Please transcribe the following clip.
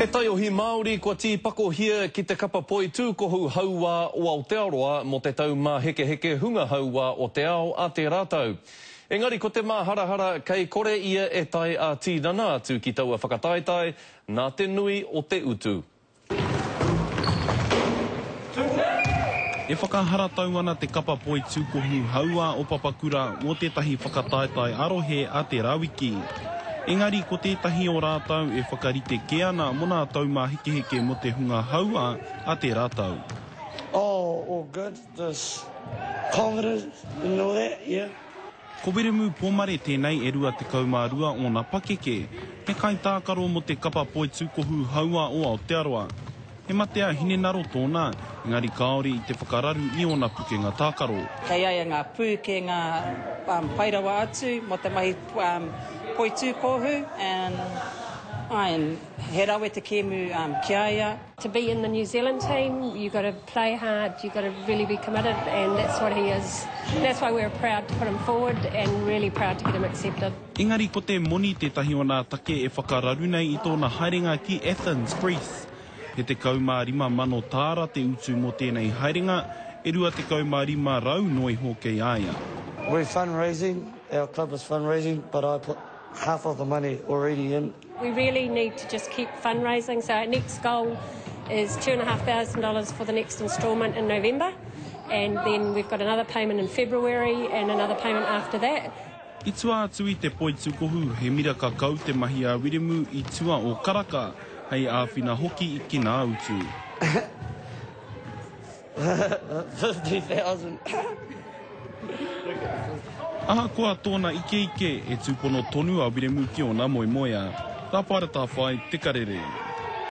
He taiohi Māori kua tīpakohia ki te kapa poitūkohu hauā o Aotearoa mō te Taumāhekeheke Hunga Hauā o te Ao a tērā tau. Engari ko te māharahara kei kore ia e tae ā-tīnana atu ki taua whakataetae nā te nui o te utu. E whakaharatau ana te kapa poitūkohu hauā o Papakura mō tētahi whakataetae ā-rohe a tērā wiki. Engari ko tētahi o rātou e whakarite kē ana mō nā taumāhekeheke mō te hunga hauā a tērā tau. Oh, all good, just confidence and all that, yeah. Ko Wiremu Pomare tēnei e 22 ōna pakeke, he kaitākaro mō te kapa poitūkohu hauā o Aotearoa. He matea hinengaro tōna, engari kāore i te whakararu i ōna pukenga tākaro. Kei a ia ngā pūkenga pai rawa atu mō te mahi poitūkohu and āe, he rawe te kēmu ki a ia. To be in the New Zealand team, you got to play hard, you got to really be committed and that's what he is. That's why we're proud to put him forward and really proud to get him accepted. Engari ko te moni tētahi o nā take e whakararu nei i tōna haerenga ki Athens, Greece. He 15,000 tāra te utu mō tēnei haerenga, e 25 rau noa iho kei a ia. We're fundraising, our club is fundraising, but I put half of the money already in. We really need to just keep fundraising, so our next goal is $2,500 for the next instalment in November, and then we've got another payment in February and another payment after that. I tua atu i te poitūkohu, he miraka kau te mahi a Wiremu i tua o Karaka, hei āwhina hoki ki nā utu. 50,000. Ahakoa tōna ikeike, e tūpono tonu a Wiremu ki ōna moemoeā. Rāpaera Tāwhai, Te Karere.